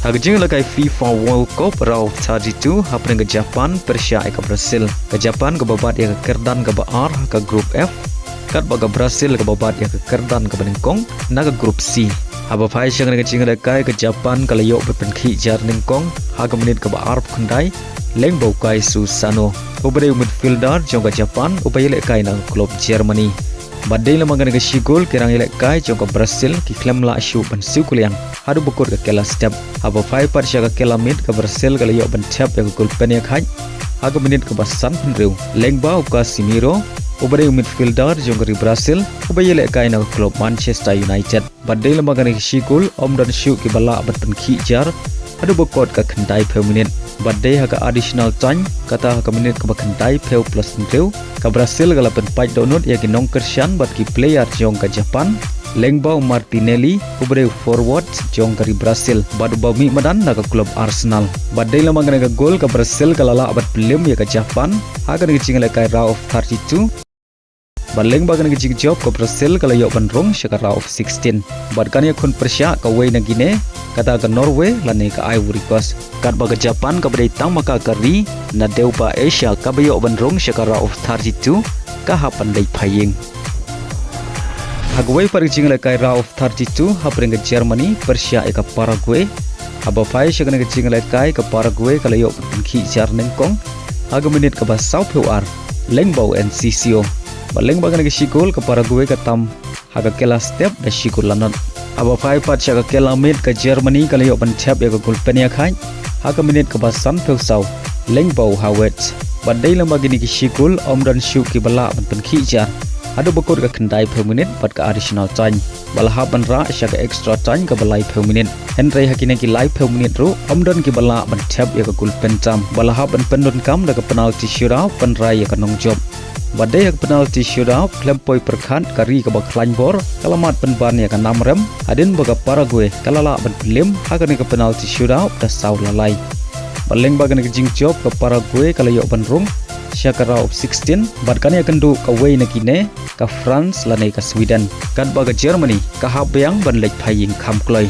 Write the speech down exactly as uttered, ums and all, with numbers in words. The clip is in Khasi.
Ha ka jingïalehkai FIFA World Cup Round of thirty-two, hapdeng ka Japan pyrshah ïa ka Brazil. Ka Japan kaba bat ïa ka kyrdan kaba ar ha ka Group F, katba ka Brazil kaba bat ïa ka kyrdan kaba nyngkong na ka Group C. Haba phai sha kane ka jingïalehkai, ka Japan ka la ïoh ban pynkhih jar nyngkong ha ka minit kaba arphew khyndai, lyngba u Kaoru Sano, uba dei u midfielder jong ka Japan uba ïalehkai na ka klub Germany. Bad dei lem bad kane ka shi gol, ki rangïalehkai jong ka Brazil ki khlem lah shuh ban siew kylliang haduh ba kut ka kylla step. Haba phai pat sha ka kylla miet, ka Brazil ka la ïoh ban thep ïa ka gol pynïakhait ha ka minit kaba sanphew hynriew, lyngba u Casemiro, uba dei u midfielder jong ka ri Brazil uba ïalehkai na ka klub Manchester United. Bad dei lem bad kane ka shi gol, ym don shuh kiba lah ban pynkhih jar haduh ba kut ka khyndaiphew minit. Bad dei ha ka additional time, kata ha ka minit kaba khyndaiphew plus hynriew, ka Brazil ka la pynpait dohnud ïa ki nongkyrshan bad ki player jong ka Japan, lyngba u Martinelli, uba dei u forward jong ka ri Brazil bad uba mih madan na ka klub Arsenal. Bad dei lem bad kane ka gol, ka Brazil ka la lah ban pynlem ïa ka Japan ha kane ka jingïalehkai Round of thirty-two. Bad lyngba kane ka jingjop, ka Brazil ka la ïoh ban rung sha ka Round of sixteen. Bad kan ïakhun pyrshah kawei na kine, kata ka Norway lane ka Ivory Coast. Katba ka Japan kaba dei tang ma ka ka ri na dewbah Asia kaba ïoh ban rung sha ka Round of thirty-two, ka hap ban leit phai ïing. Ha kawei pat ka jingïalehkai Round of thirty-two, hapdeng ka Germany pyrshah ïa ka Paraguay. Haba phai sha kane ka jingïalehkai, ka Paraguay ka la ïoh ban pynkhih jar nyngkong ha ka minit kaba sawphew ar, lyngba u Asensio. Bad lyngba kane ka shi gol, ka Paraguay ka tam ha ka kylla step da shi gol la nod. Haba phai pat sha ka kylla miet, ka Germany ka la ïoh ban thep ïa ka gol pynïakhait ha ka minit kaba sanphew saw, lyngba u Havertz. Bad dei lem bad kine ki shi gol, ym don shuh kiba lah ban pynkhih jar haduh ba kut ka khyndaiphew minit bad ka additional time, ba la hap ban rah sha ka extra time kaba laiphew minit. Hynrei ha kine ki laiphew minit ruh, ym don kiba lah ban thep ïa ka gol pyntam, ba la hap ban pyndonkam da ka penalty shootout ban rai ïa ka nongjop. Bad dei ha ka penalty shootout, khlem poi pyrkhat, ka ri kaba khlaiñ bor ka la mad pynban ïa ka nam rem, hadien ba ka Paraguay ka la lah ban pynlem ha kane ka penalty shootout da saw la lai. Bad lyngba kane ka jingjop, ka Paraguay ka la ïoh ban rung sha ka Round of sixteen, bad kan ïakynduh kawei na kine, ka France lane ka Sweden. Katba ka Germany ka hap biang ban leit phai ïing kham kloi.